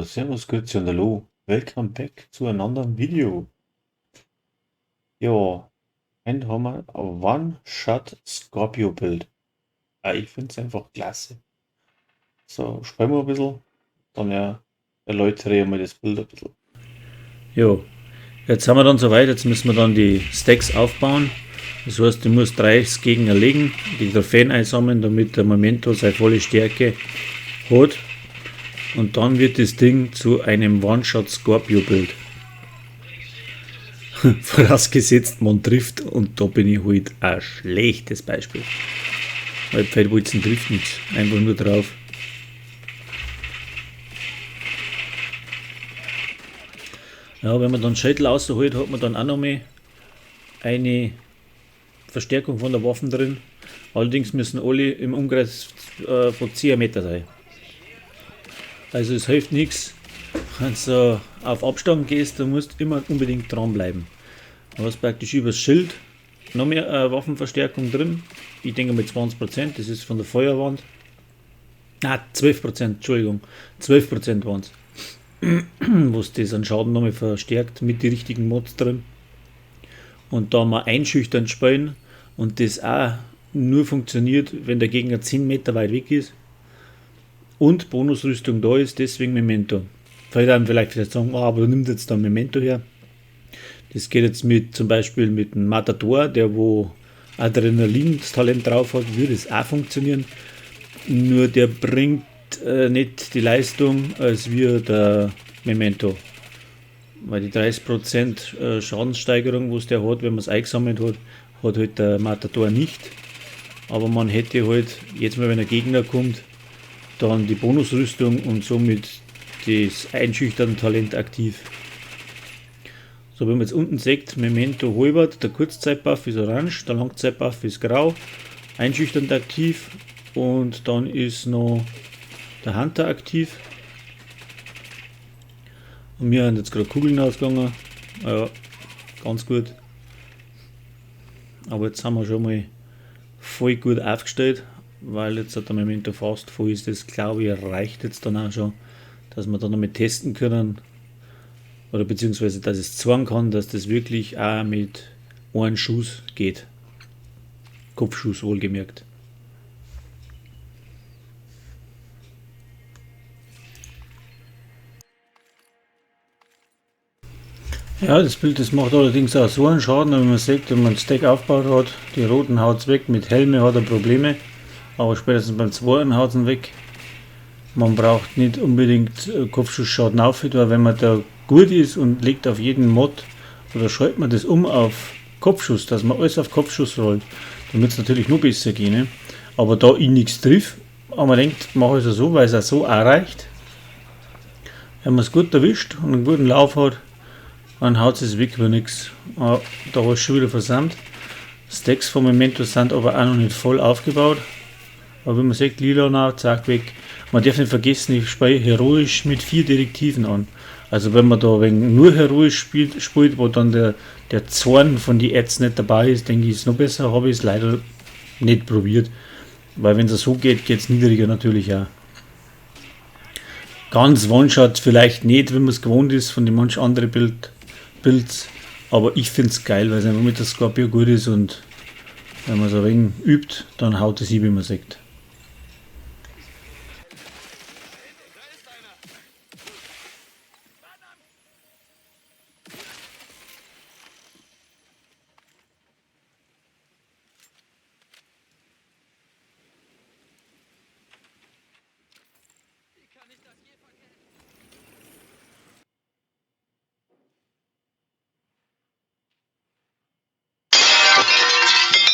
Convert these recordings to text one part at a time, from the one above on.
So, servus, grüezi und hallo. Welcome back zu einem anderen Video. Ja, heute haben wir ein One-Shot Scorpio Build. Ah, ich find's einfach klasse. So, sprechen wir ein bisschen, dann ja, erläutere ich mal das Build ein bisschen. Jo, jetzt haben wir dann soweit, jetzt müssen wir dann die Stacks aufbauen. Das heißt, du musst 30 Gegner legen, die Trophäen einsammeln, damit der Memento seine volle Stärke hat. Und dann wird das Ding zu einem One-Shot Scorpio Build. Vorausgesetzt, man trifft, und da bin ich halt ein schlechtes Beispiel. Weil Pfeilbolzen trifft nichts, einfach nur drauf. Ja, wenn man dann Schädel rausholt, hat man dann auch noch mal eine Verstärkung von der Waffen drin. Allerdings müssen alle im Umkreis von 10 Meter sein. Also es hilft nichts, wenn du auf Abstand gehst, du musst immer unbedingt dranbleiben. Du hast praktisch übers Schild noch mehr Waffenverstärkung drin. Ich denke mit 20%, das ist von der Feuerwand. Ah, 12%, Entschuldigung, 12% waren's. Was das an Schaden nochmal verstärkt mit den richtigen Mods drin. Und da mal einschüchtern spielen und das auch nur funktioniert, wenn der Gegner 10 Meter weit weg ist und Bonusrüstung da ist, deswegen Memento. Vielleicht dann vielleicht sagen, oh, aber nimmt jetzt dann Memento her. Das geht jetzt zum Beispiel mit dem Matador, der wo Adrenalin das Talent drauf hat, würde es auch funktionieren. Nur der bringt nicht die Leistung als wir der Memento. Weil die 30% Schadenssteigerung, was der hat, wenn man's eingesammelt hat, hat halt der Matador nicht. Aber man hätte halt, jetzt mal wenn ein Gegner kommt, dann die Bonusrüstung und somit das einschüchternde Talent aktiv. So, wenn man jetzt unten sieht, Memento Halberd, der Kurzzeitbuff ist orange, der Langzeitbuff ist grau, einschüchternd aktiv und dann ist noch der Hunter aktiv. Und mir haben jetzt gerade Kugeln ausgegangen. Ja, ganz gut. Aber jetzt haben wir schon mal voll gut aufgestellt, weil jetzt hat der Memento fast voll ist. Das glaube ich reicht jetzt dann auch schon, dass wir dann noch mit testen können. Oder beziehungsweise, dass es zeigen kann, dass das wirklich auch mit einem Schuss geht. Kopfschuss wohlgemerkt. Ja, das Bild, das macht allerdings auch so einen Schaden, wenn man sieht, wenn man ein Stack aufgebaut hat, die roten haut's weg, mit Helme hat er Probleme, aber spätestens beim zweiten haut's ihn weg. Man braucht nicht unbedingt Kopfschussschaden auf, weil wenn man da gut ist und legt auf jeden Mod oder schaltet man das um auf Kopfschuss, dass man alles auf Kopfschuss rollt, dann wird's natürlich noch besser gehen. Ne? Aber da ich nichts triff, aber man denkt, mach ich es so, weil es auch so auch reicht. Wenn man's gut erwischt und einen guten Lauf hat, dann haut es weg wie nix. Ah, da ist schon wieder versandt. Stacks vom Memento sind aber auch noch nicht voll aufgebaut. Aber wie man sieht, lila noch, zack, weg. Man darf nicht vergessen, ich spiele heroisch mit 4 Detektiven an. Also wenn man da wegen nur heroisch spielt, wo dann der Zorn von die Ads nicht dabei ist, denke ich, ist noch besser. Habe ich es leider nicht probiert. Weil wenn es so geht, geht's niedriger natürlich auch. Ganz One-Shot vielleicht nicht, wenn man's gewohnt ist von den manch anderen Builds. Aber ich find's geil, weil's einfach mit der Scorpio gut ist und wenn man so ein wenig übt, dann haut es hin, wie man sagt.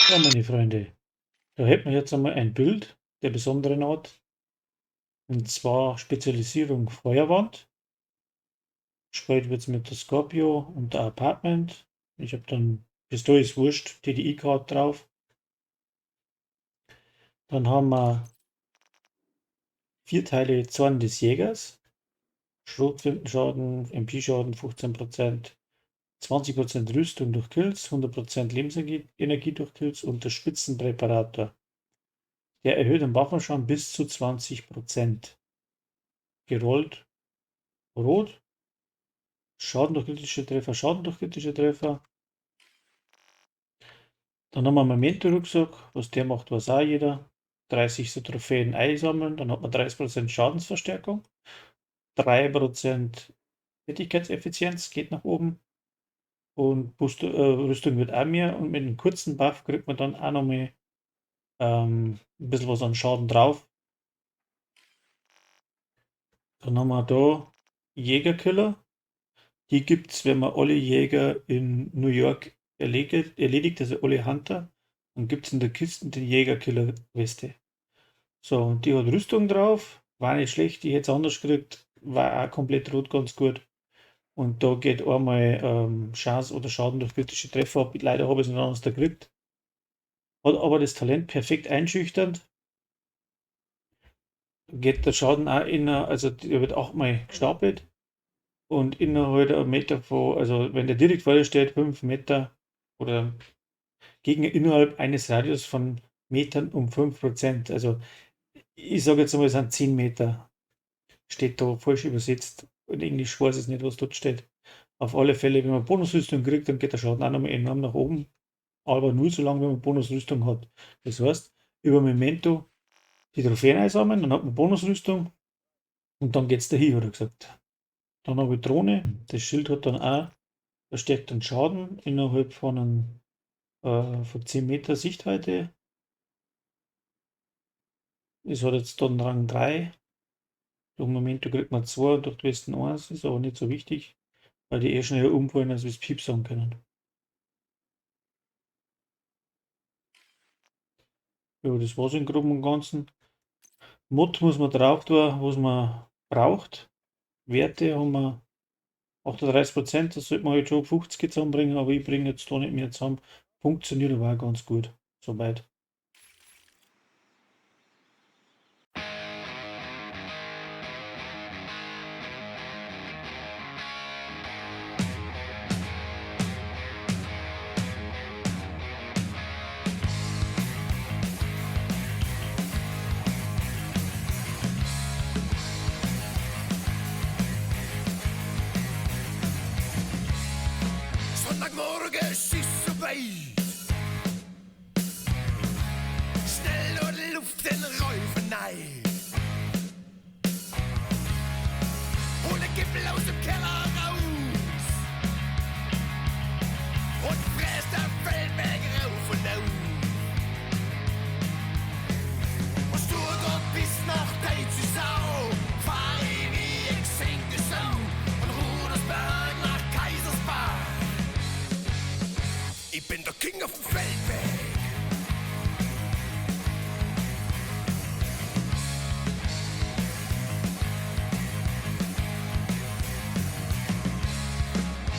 Ja, meine Freunde, da hätten wir jetzt einmal ein Bild der besonderen Art, und zwar Spezialisierung Feuerwand. Gespielt wird's mit der Scorpio und der Apartment. Ich hab dann, Pistole ist wurscht, T D I-Card drauf. Dann haben wir 4 Teile Zorn des Jägers, Schrotflintenschaden, M P-Schaden 15%, 20% Rüstung durch Kills, 100% Lebensenergie durch Kills und der Spitzenpräparator. Der erhöht den Waffenschaden bis zu 20%. Gerollt Rot. Schaden durch kritische Treffer, Schaden durch kritische Treffer. Dann haben wir einen Memento-Rucksack, was der macht, weiß auch jeder. 30 so Trophäen einsammeln, dann hat man 30% Schadensverstärkung, 3% Tätigkeitseffizienz geht nach oben und Rüstung wird auch mehr und mit einem kurzen Buff kriegt man dann auch nochmal ein bisschen was an Schaden drauf. Dann haben wir da Jägerkiller. Die gibt's, wenn man alle Jäger in New York erledigt, also alle Hunter. Dann gibt's in der Kiste den Jägerkiller-Weste. Und die hat Rüstung drauf, war nicht schlecht, die hätte es anders gekriegt, war auch komplett rot, ganz gut. Und da geht einmal Chance oder Schaden durch kritische Treffer ab. Leider habe ich es nicht anders gekriegt. Hat aber das Talent perfekt einschüchternd. Geht der Schaden auch in, also der wird auch mal gestapelt. Und innerhalb einem Meter von, also wenn der direkt vor dir steht, 5 Meter oder Gegner innerhalb eines Radius von Metern um 5%. Also ich sage jetzt mal, es sind 10 Meter. Steht da falsch übersetzt. In Englisch weiß ich nicht, was dort steht. Auf alle Fälle, wenn man Bonusrüstung kriegt, dann geht der Schaden auch nochmal enorm nach oben. Aber nur so lange, wenn man Bonusrüstung hat. Das heißt, über Memento die Trophäen einsammeln, dann hat man Bonusrüstung und dann geht's dahin, hat er gesagt. Dann habe ich Drohne, das Schild hat dann auch verstärkten Schaden innerhalb von 10 Meter Sichtweite. Es hat jetzt dann Rang 3. Durch Memento kriegt man 2 und durch die Westen 1, ist aber nicht so wichtig, weil die eh schneller umfallen, als wir es Piep sagen können. Ja, das war's im Groben und Ganzen. Mod muss man drauf tun, was man braucht. Werte haben wir 38%, das sollte man halt schon 50 zusammenbringen, aber ich bringe jetzt da nicht mehr zusammen. Funktioniert aber auch ganz gut, soweit. Sonntagmorgen, es ist soweit. Schnell und Luft in Räufen rein. Ohne Gipfel aus dem Keller raus. Und fräst der Feldweg rauf und auf. Und Stuttgart bis nach Deizisau. Fahr ich wie ich sinke Sau. Und Rudersberg nach Kaisersbach. Ich bin der King auf dem Feldweg.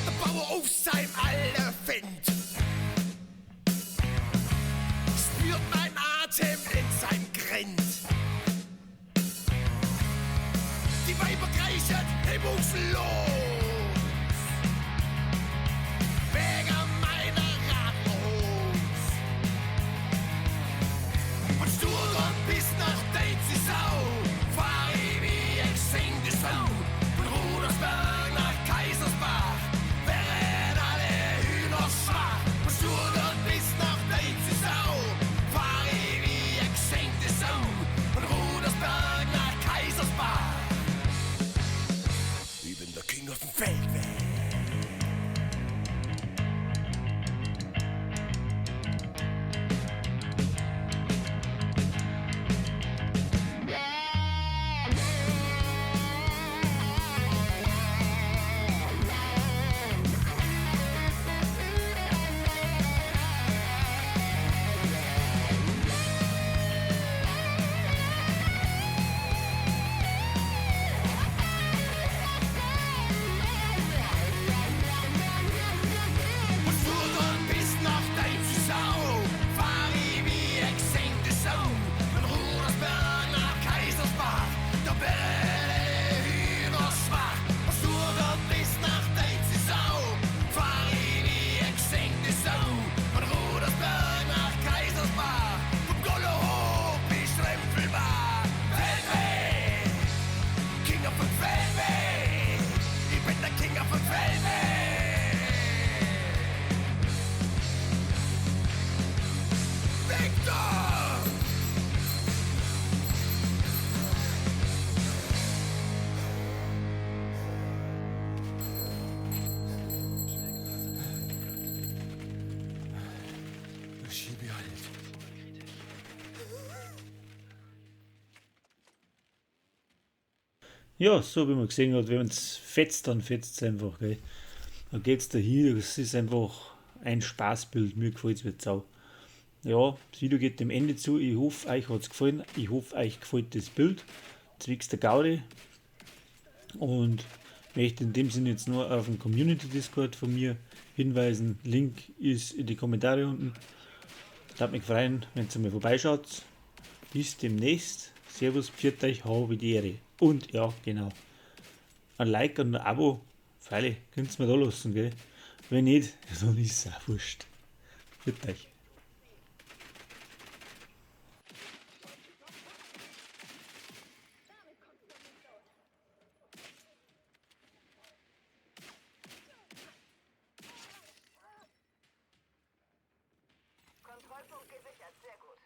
Der Bauer auf seinem Elefant spürt mein Atem in seinem Grind. Die Weiber kreischen hemmungslos. Wegen meiner Radlerhose. Und Stuttgart bis nach Deizisau fahr ich wie ich sing die Sau. Von Rudersberg nach Kaisersbach wären alle Hühner schwach. Von Stuttgart bis nach Deizisau fahr ich wie ich sing die Sau. Von Rudersberg nach Kaisersbach. Ich bin der King auf dem Victor! Das schieb ich halt. Ja, so wie man gesehen hat, wenn es fetzt, dann fetzt es einfach. Gell. Da geht's dahin, das ist einfach ein Spaßbild, mir gefällt's wie Sau. Ja, das Video geht dem Ende zu. Ich hoffe, euch hat's gefallen. Ich hoffe, euch gefällt das Bild. Zwecks der Gaudi. Und möchte in dem Sinne jetzt nur auf den Community Discord von mir hinweisen. Link ist in die Kommentare unten. Würde mich freuen, wenn ihr mal vorbeischaut. Bis demnächst. Servus, pfiat euch, habe die Ehre. Und ja, genau. Ein Like und ein Abo, freilich, könnt's mir da lassen, gell? Wenn nicht, dann ist es auch wurscht. Pfiat euch. Kontrollpunkt gesichert, sehr gut.